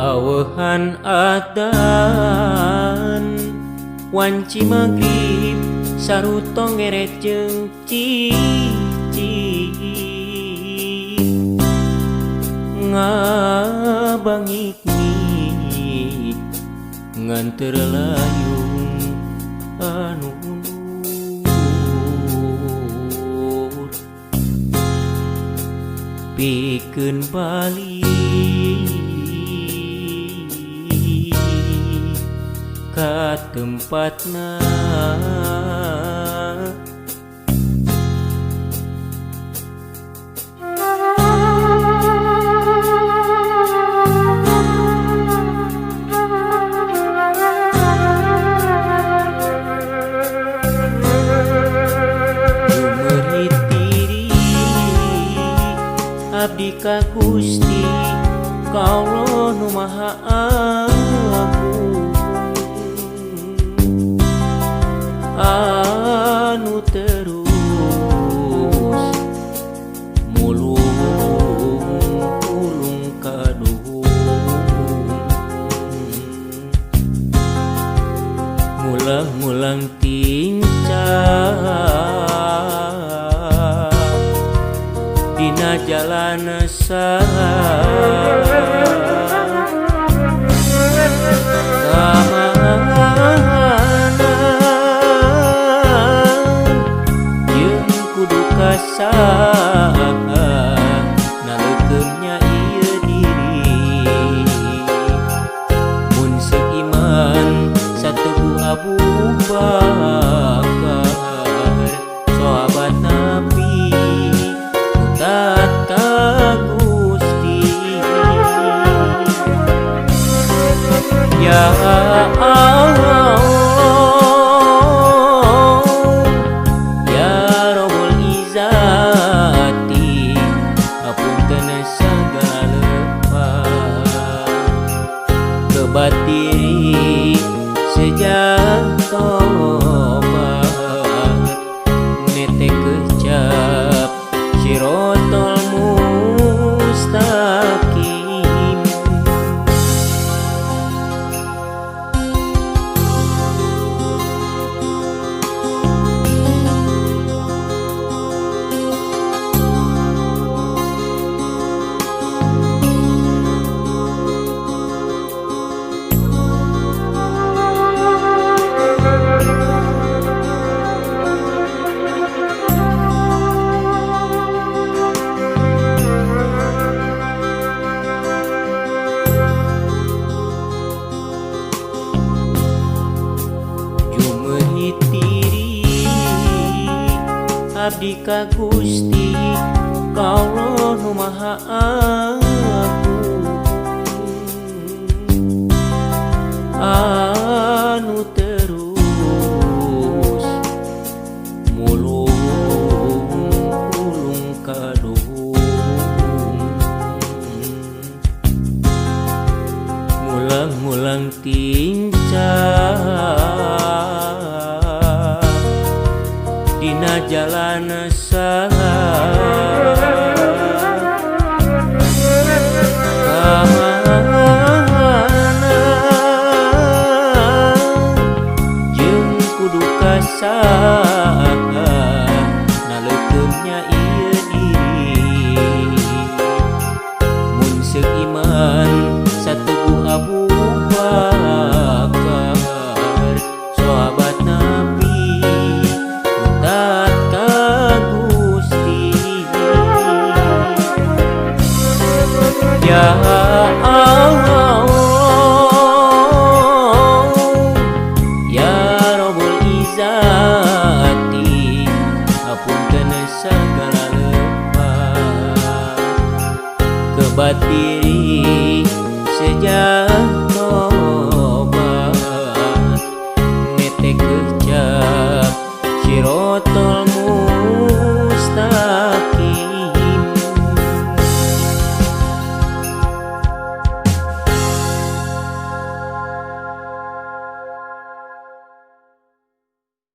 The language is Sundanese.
Awehan adan wanci magrib sarutong ngeret jeung cicing ngabangik ngan terlayung anu undur pikeun balik ka tempatna. Abdi ka Gusti ka Allah nu Maha Agung anu terus mulung ulung kaduhung mulang-mulang tincak dina jalan saha jeung kudu ka saha naleukeum nya ieu diri mun seiman satuhu Abu Bakar sahabat Nabi tata Gusti. Ya Allah, ya Rabbul Izzati, hapunten sagala lepat kebatiri sejak tobat nete kecap sirotol mustaqim. Abdi ka Gusti ka Allah nu Maha Agung anu terus mulung ulung kaduhung mulang-mulang tincak dina jalan saha jeung kudu ka saha naleukeum nya ieu diri mun seiman satuhu Abu Bakar sahabat Nabi tata Gusti. Ya Allah, ya Rabbul Izzati, hapunten sagala lepat kebatiri sejak.